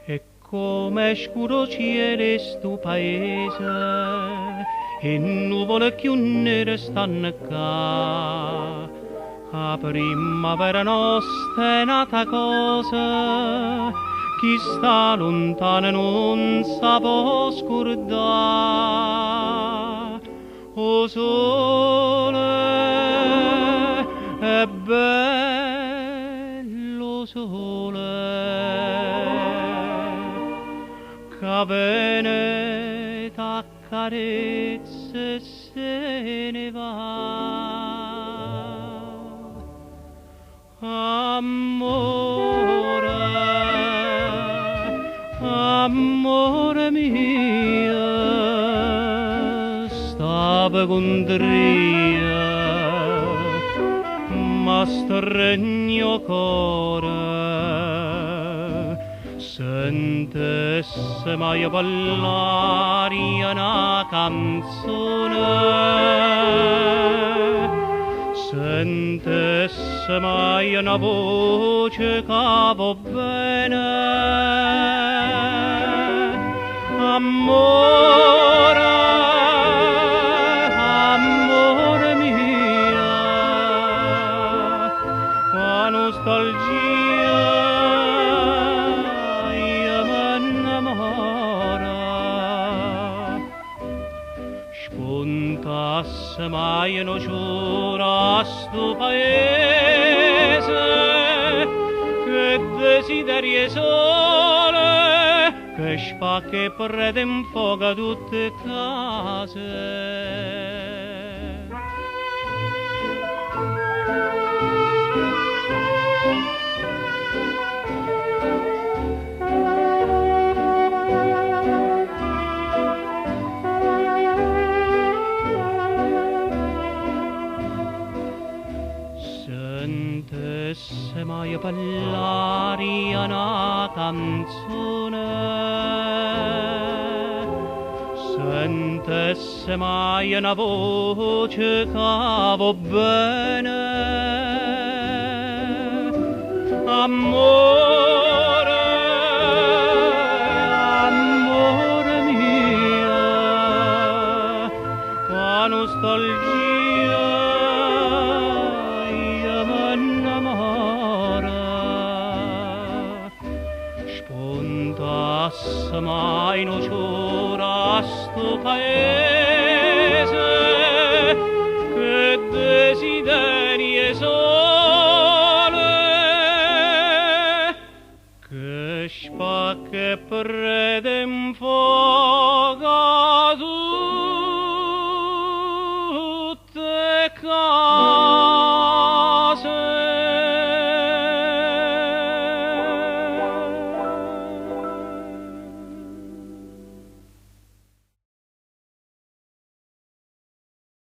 E comme è scuro 'o cielo 'e stu paese, 'e nnuvole cchiù nere stanno ccà. 'A primmavera nosta è n'ata cosa, chi sta luntano nun s' 'a pò scurdà. 'O sole è bello 'o sole ca vene t'accarezza e se ne va. Ammore, ammore mio, 'sta pecundria m'astregne 'o core. Sentesse maje pe' ll'aria na canzone, sentesse maje na voce ca vo' bene. Ammore, ammore mio, fa nustalgia io me ne moro. Spuntasse maje nu ciore a stu paese, che desiderio 'e sole che spacca 'e prete e 'nfoca tutt' 'e case. Sentesse maje pe' ll'aria na canzone, sentesse maje na voce ca vo' bene. Ammore, ammore mio, fa nustalgia io me ne moro. Spuntasse mai nu ciore a stu paese, che desiderio 'e sole che spacca 'e prete 'nfoca.